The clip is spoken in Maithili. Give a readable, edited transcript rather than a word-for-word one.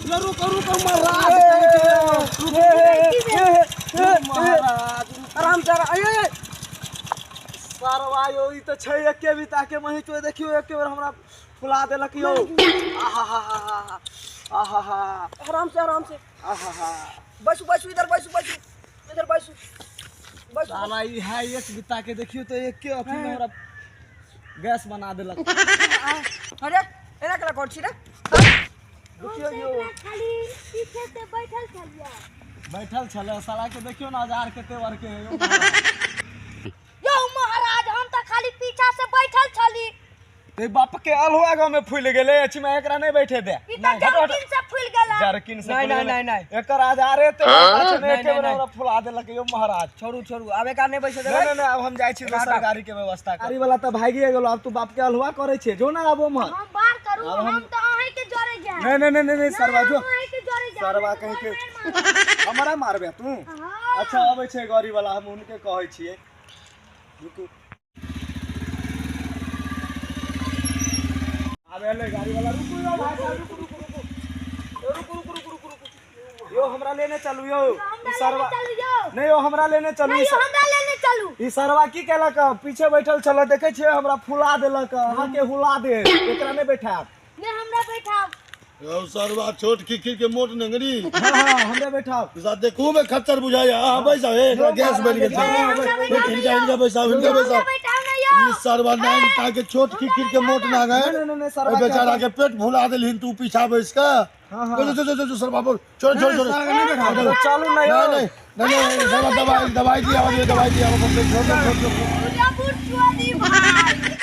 यो रुको रुको महाराज महाराज आराम से आराम ए, ए, सरवा यो ई तऽ छै एके बिता के महीच देखियौ एके बेर हमरा फुला देलक यौ आहा हा आहा हा आराम से आराम से आहा हा बैसू बैसू इधर बैसू बैसू इधर बैसू बैसू साला ई है एक बिता के देखियौ तऽ एके अथी में हमरा गैस बना देलक अरे एना केला कर छी रे देखियौ यौ खाली पीछे से बैठल छलियै बैठल छलै साला के देखियौ ने औजार कते बड़के है यौ यौ महाराज हम तऽ खाली पीछा से बैठल छली ते बाप के अलहुआ गाँव में फूल गेलै अछि में एकरा नहीं बैठे दे ई तऽ जर्किन से फूल गेला जरकिन से नहीं, फूल नहीं, गेलै। नहीं, नहीं। एकर आजारे ते बड़का छै ने, नहीं, एके नहीं, बेर नहीं। हमरा फुला देलक यौ महाराज छोड़ू छोड़ू आबे का नहीं बैसे नहीं देबै नहीं नहीं अब हम जाइ छी दोसर हटाओ। गाड़ी के व्यवस्था गाड़ी वाला तऽ भागिए गेलो आब तू बाप के अलहुआ करै छै जो ना आब ओम्हर हम बार करू अब हम- हम तऽ अहीं के जरे जायब नहीं नहीं नहीं नहीं, नहीं सरवा जो अहीं के जरे जायब सरवा कहीं के हमरा मारबे तू हाँ। अच्छा अबै छै गाड़ी वाला हम हुनके कहै छियै रुकू आबे ले गाड़ी वाला रुकू यौ भाई साहब रुकू रुकू रुकू यौ, रुकू रुकू रुकू रुकू रुकू यौ हमरा लेने चलू यौ ई सरवा चलू यौ नहीं यौ हमरा लेने चलू नहीं ई यौ हमरा लेने चलू ई सरवा की केलक पीछे बैठल छल देखै छियै हमरा फुला देलक अहाँके हुला दे एकरा नहि बैठायब नहीं हमरा बैठाओ यौ सरवा छोट खिखिर के मोट नेंगरी हाँ हाँ हमरे बैठाओ सा देखू में खच्चर बुझाया अहाँ बैसाओ हे एकरा गैस बनि गेल छै हमरा बैठाओ हिनका हिनका बैसाओ हिनका हमरा बैसाओ बैठाओ ना यौ ई सरवा नाइन टा के छोट खिखिर के मोट नांगर नहीं, नहीं, नहीं, सरवा ओहि बेचारा के के पेट भुला देलहिन तू पीछा बैस के हाँ, हाँ। जो जो जो जो सरवा बोल छोड़ छोड़ छोड़ चलू चलू नहीं यौ नहीं नहीं नहीं नहीं सरवा दवाई दवाई दिया दवाई दिया छोड़ दो छोड़ दो पूरा बुढ़ चुआ दी भाई।